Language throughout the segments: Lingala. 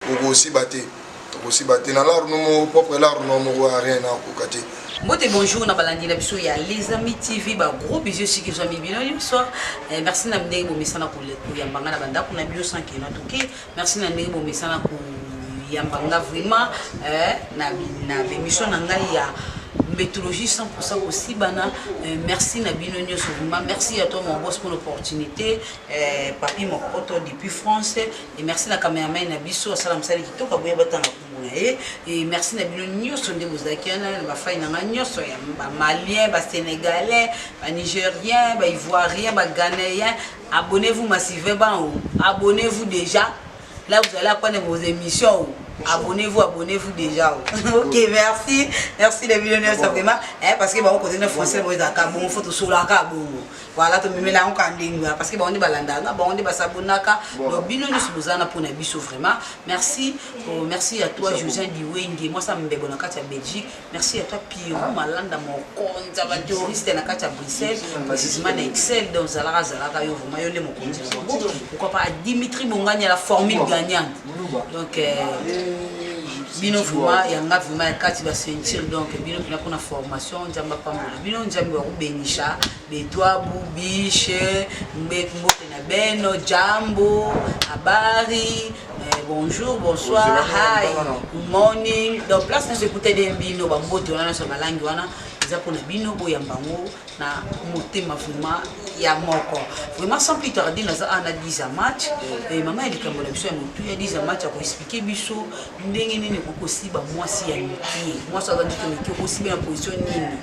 Okosiba te, okosiba te na lar no moko propre, lar no moko ya rien, nakoka te. Mbote, bonjour na balandi na biso ya Les Amis TV. Ba gros bisous siki ezwami bino nyonso. Merci na ndenge bomesana koyamba nga na bandako na bino sans que natoke. Merci na ndenge bomesana koyamba nga vraiment na bémission na ngai ya méthodologie 100% kosibana. Merci na bino nyonso vraiment. Merci à toi, mon boss, pour l'opportunité, Papi Mokoto depuis France, et merci na cameraman na biso asala mosali kitoko, aboya batanga kombo na ye. Et merci na bino nyonso nde bozalaki wana na bafai na ngai nyonso ya Bamalien, Basénégalais, Banigérien, Baivoirien, Baghanéen. Abonnez-vous massivement, abonnez-vous déjà. Là, vous allez apprendre vos émissions. Abonnez-vous, abonnez-vous déjà. Ok, merci, merci les vidéos vraiment, hein, parce que bon, côté français, bon, bon, faut tout solaka bon. Voilà, tomemela yango kaka ndenge wana, parce que bango nde balandaka, bango nde basabonaka. Donc bino nyonso boza na mpona biso vraiment. Merci, oh, merci à toi, Josien Diwenge, mwasa mbebo na kati ya Belgique. Merci à toi, Pierrot Malanda, mokonzi ya baterroriste na kati ya Bruxelles, précisément na Excel. Donc zalaka, zalaka yo vraiment, yo nde mokonzi na bango. Pourquoi pas Dimitri Bongani ya la formule gagnante. Donc bino vraiment yanga vraiment ya kati baceinture. Donc bino mpena mpona formation, Nzambe apambola bino, Nzambe bakobenisha betwabu bishe mbote na beno. Jambo, habari, bonjour, bonsoir, hi, good morning. Donc place nyonso ekuteli bino, bambote wana nyonso, balangi wana eza mpona bino, boyamba yango na motema vraiment ya moko. Vraiment, sans plus tarder, naza ana 10 match, mama ya likambo na biso ya motu ya 10 match akoexpliquer biso ndenge nini ekoki kosiba mwasi ya mike. Mwasi aza nzoto mike, okosiba na position nini?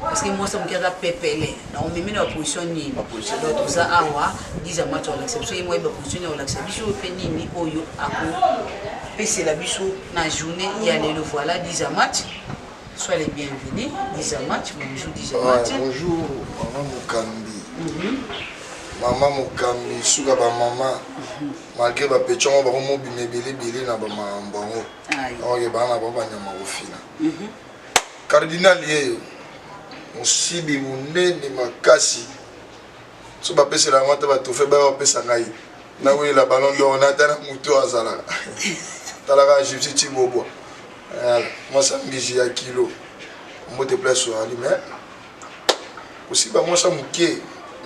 Parce que mwasi moke aza pepele na omemi na baposition nini? Donc toza awa, 10 match akolakisa biso ye mo yeba position nini, akolakisa biso mpe nini oyo akopesela biso na journée ya lelo. Voilà, 10 match, sois les bienvenus. 10 match, bonjour 10 match. Bonjour mama Mokambi. Mama Mokambi, suka bamama, malgré bapetits yango bakomobima ebele ebele na bamakambo yango, oke baa na bao banyama kofina. Cardinal yeyo, mosibi monene makasi. So bapesela yango ata batrophée, baya bapesa ngai nawela Ballon d'Or na ata na motu azalaka. Talaka Gypsy Tibobwa, mwasi ya mbisi ya kilo. Mbote place oyali. Mais kosiba mwasi ya moke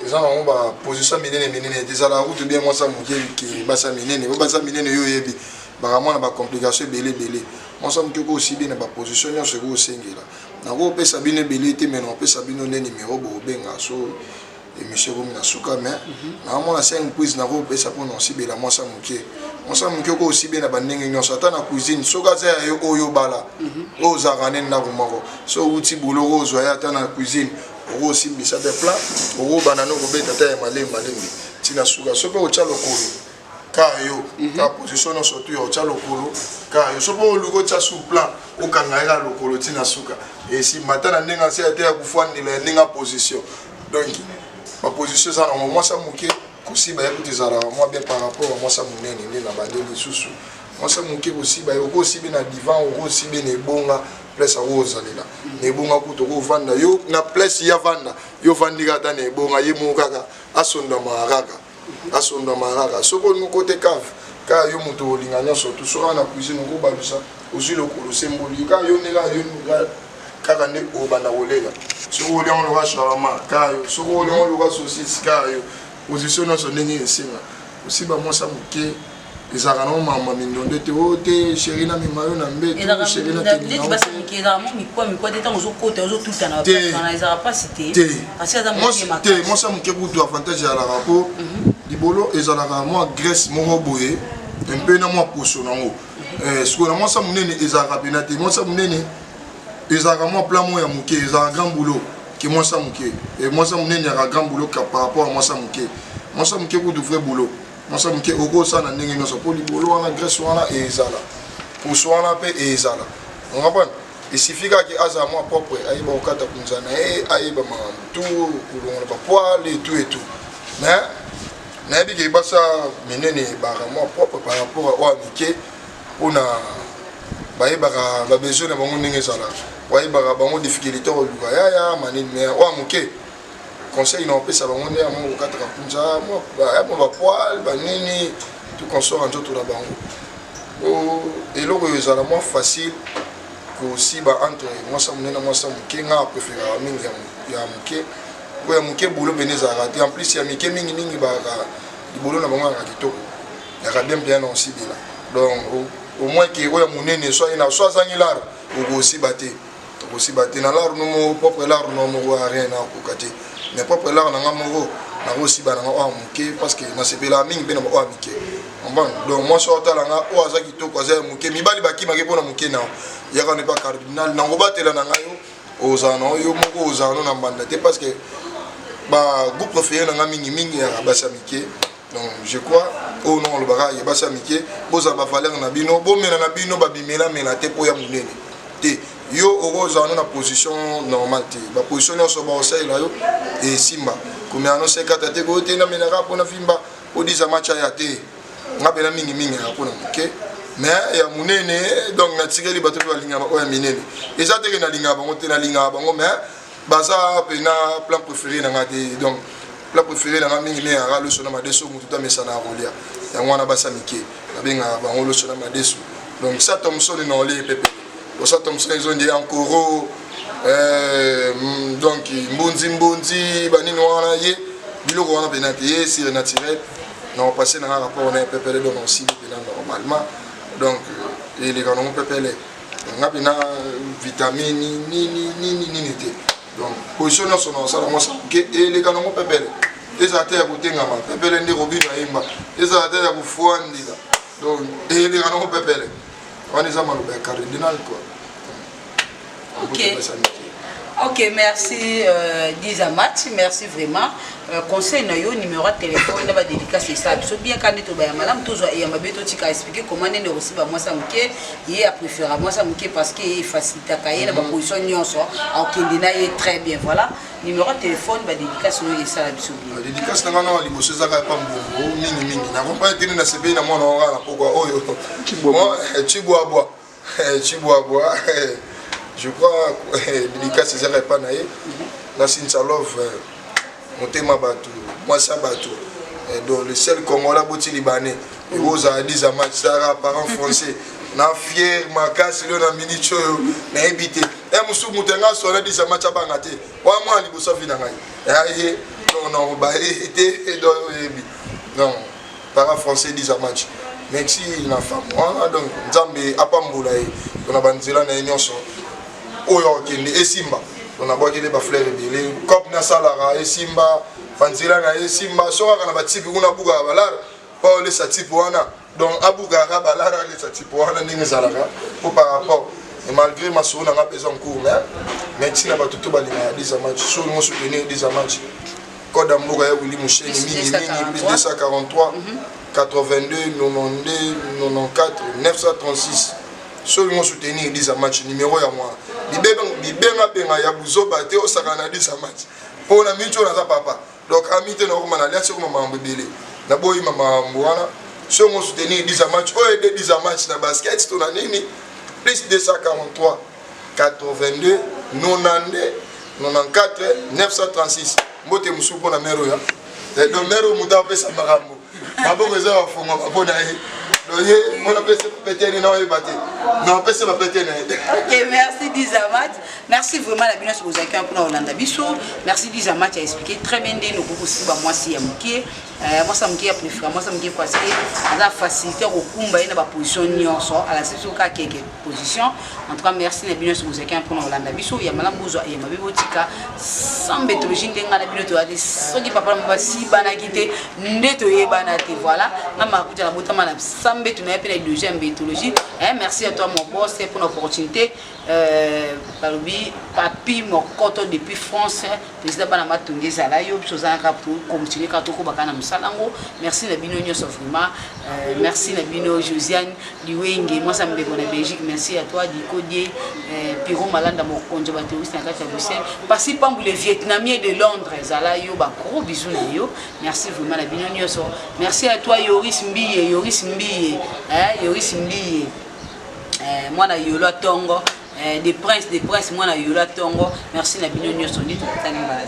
eza nango baposition minene minene te. Ezalaka kutu bien mwasi ya moke ke basi ya minene, po basi ya minene, yo oyebi, bakamwa na bacomplication ebele ebele. Mwasi ya moke oko osibi na baposition nyonso ekosengela. Nakopesa bino ebele te, mais nakopesa bino nde nimero bokobenga. So émission ekomi na suka, mais naomona 5 prise nakopesa mpona osibela mwasi ya moke. Mwasi ya moke oko osibe na bandenge nyonso, ata na cuisine. Soki aza ya yo oyo obala, oyo ozalaka nde ndako moko, so outi boloko, ozwa ye ata na cuisine, okosimbisa te plat, okobanda no kobeta ata ya malembe malembe ntina suka. So mpe otya lokolo kaka yo, kaka position nyonso tu ya otya lokolo kaka yo. So mpe oluki otya sous plan, okanga ye kaka lokolo ntina suka, esimba ata na ndenge ase te ya kofandela ya ndenge ya position. Donc baposition eza nango. Mwasi ya moke kosiba ye kutu ezalaka mwa bien par rapport ya mwasi ya monene. Nde na bande lisusu, mwasi ya moke kosiba ye, okosibi na divan, okosibi na ebonga, place ako ozalela na ebonga kutu, okovanda yo na place ya vanda, yo vandi kaka ata na ebonga, ye moko kaka asondamaka, kaka asondamaka kaka. Soki olingi kote cave, kaka yo moto olinga nyonso tu. Soki kaka na cuisine, okobalusa, ozwi lokolo, semboli kaka yo nde, kaka yo kaka nde obanda kolela. Soki oliango loka shawarma, kaka yo. Soki oliango loka saucisse, kaka yo. Position nyonso ndenge esenga osiba mwasi ya moke, ezalaka nango mama mindondo te. O te, chéri, namema yo na mbeto, chéri. Neti basi mike ezalaka mo mikwa mikwa te. Ntango ozokota, ozotutana wana, ezalaka mpasi te? Te, te. Mwasi ya moke kutu avantage ezalaka, mpo libolo ezalaka mwa graisse moko boye mpe na mwa poso nango. Sikoyo na mwasi ya monene ezalaka pena te. Mwasi ya monene ezalaka mwa plat moko ya moke, ezalaka grand boulot ke mwasi ya moke. Mwasi ya monene ezalaka grand boulot par rapport ya mwasi ya moke. Mwasi ya moke kutu vrai boulot. Mwasi ya moke okosala na ndenge nyonso, mpo libolo wana, graisse wana ezala, poso wana mpe ezala. Ongapana esifi kaka azala mwa propre, ayeba kokata kunza na ye, ayeba makambo tu, kolongola bapoils et tout et tout. Mais nayebi ke basa minene ebaka mwa propre par rapport a oyo mike, mpona bayebaka babesoin na bango ndenge ezalaka, bayebaka bango difficulté koluka yaya manini. Mais oyo moke, conseil na opesa bango nde yango, kokataka mpunza, mwa bapoils, banini, tout consort ya nzoto na bango. Eloko oyo ezala mwa facile kosiba entre mwasi ya monene na mwasi ya moke, nga préféraka mingi ya moke, po ya moke boulot pene ezalaka te. En plus ya mike mingimingi bakaka libolo na bango yaka kitoko, yaka bien mpenza na osibela. Donc au moins ke oyo ya monene, so aye na so azangi lare, okosiba te, okosiba te na lare no moko propre, lare no moko ya rien nakoka te. Mais propre lare na nga moko nakosiba nanga oyo ya moke, parce que nasepelaka mingi mpe na oyo ya mike, comprendre. Donc mwasi oyo otala nga oyo aza kitoko, aza ya moke, mibali bakimaki mpona moke na yaka ne pa cardinal. Nakobatela na ngai yo, ozala na yo moko, ozala no na mbanda te, parce que bagoût préféré na nga mingimingi ya basi ya mike. Donc je crois oyo no olobaka ya basi ya mike, bozala bavaleur na bino, bomela na bino, babimelamela te mpo ya monene te. Yo okozala no na position normale te, baposition nyonso bakosalela yo esimba. Komela no sekata te, koyo te namelaka mpona vimba odisa match aya te. Nga mpena mingimingi yaka mpona moke, mais ya monene donc natikeli bato mpe balingaka oyo ya minene. Eza teke nalingaka bango te, nalingaka bango, mais baza mpena plat préféré na nga te. Donc plat préféré na nga mingi mingi yaka loso na madeso. Motu to amesana ya kolia yango wana, basa mike nabengaka bango loso na madeso. Donc sa thomson na olie pepele, osa thomson ezondi ankoro, donc mbunzi mbunzi banini wana, ye biloko wana mpena te, ye surnaturel na opase nanga rapport na ye pepele. Donc osibi mpena normalement, donc eleka nango pepele. Nga mpena vitamine nini nini nini te. Donc position nyonso na osala mwasi moke eleka nango pepele, ezala te ya kotengama pepele nde kobino ayemba, ezala te ya kofwandela, donc eleka nango pepele. Wana eza maloba ya cardinal quoi. Ok, merci Dizamat, merci vraiment. Conseil na yo, numéro de téléphone na ba dédicace esa biso bien quand to ba malamu tozwa ya mabe totika. Expliquer comment nene kosiba mwasi moke, ye a préféré mwasi moke parce que ye facilitaka ye na ba position nyonso, akokende na ye très bien. Voilà, numéro de téléphone, ba dédicace no esala biso bien. Dédicace na nga na liboso ezaka epa mbongo mingimingi. Nakomprendre tene nasepeli na mwana wanga na pokwa oyo Chibwabwa, Chibwabwa, je crois dédicace ezaka epa na ye na Cynthia Love, motema bato, mwasi ya bato. Donc le seul Congolais aboti Libanais ekozala 10 match sara parent français na fier makasi. Leo na minute oyo nayebi te e mosusu moto yanga sona 10 match abanga te wana mwana liboso avi na ngai ye, donc nakoba ye te. Donc oyebi, donc parent français 10 match, merci na femme wana. Donc Nzambe apambola ye to na banzela na ye nyonso oyo akokende esimba. Donc nabwakeli bafleur ebele, cop nasalaka esimba, banzela na ye esimba. So kaka na batipi kuna abukaka balare mpo olesa type wana, donc abukaka balare, alesa type wana ndenge ezalaka po par rapport. Et malgré masolo na nga mpe eza en cours, mais merci na bato to balingaka 10 match. So olingo soutenir 10 match, code ya mboka ya Wili Musheni mingimingi plus 243 82 92 94 936. So olingo soutenir 10 match, numéro ya mwana bibengabenga ya buzoba te, osaka na 10 match mpo na minti oyo naza papa. Donc ami te, nakokoma na aliasi okoma makambo ebele, naboyima makambo wana. So ongo soutenir 10 match oyo ede 10 match na basket to na nini, plus 243 82 92 94 936. Mbote mosusu mpo na mare oyo. Donc mare oyo moto apesa makambo, maboko eza bafongwama mpo na ye. Donc ye mpona apesa bapetene na oyeba te, na apesa bapete na ye. Ok, merci Dizamat, merci vraiment na bino nyonso bozalaki wana mpona kolanda biso. Merci Dizamat, a expliqué très bien ndenge okoki kosiba mwasi ya moke. Mwasi ya moke ya préféré mwasi ya moke parce que aza facilité kokumba ye na baposition nyonso, alasi biso kaka keke position. En tout cas merci na bino nyonso bozalaki wana mpona kolanda biso. Ya malamu bozwa, ya mabe botika. Sans betologie nde ngai na bino toya te. Soki papa na basibanaki te nde toyebana te. Voilà, nga Marakuja nabotama na sambeto na ye mpe na idéologie ya mbetologie. Merci à toi mon boss pour l'opportunité. Balobi Papi Mokoto depuis France, président bana Matonge, ezala yo biso ozalaka continue kaka tokobaka na mosala yango. Merci na bino nyonso vraiment. Merci na bino Josiane Liwenge, mwasi ya mbeko na Belgique, merci à toi Dikodie, Piro Malanda, mokonzi ya baterroriste na kati ya Bruxelles, Pasi Pambu le Vietnamien de Londres, ezala yo, bagros bisous na yo. Merci vraiment na bino nyonso. Merci à toi Yoris Mbiye, Yoris Mbiye, Yoris Mbiye, mwana yolo atongo, des princes, des princes, mwana yolo atongo. Merci na bino nyonso, nde tokutani mbala.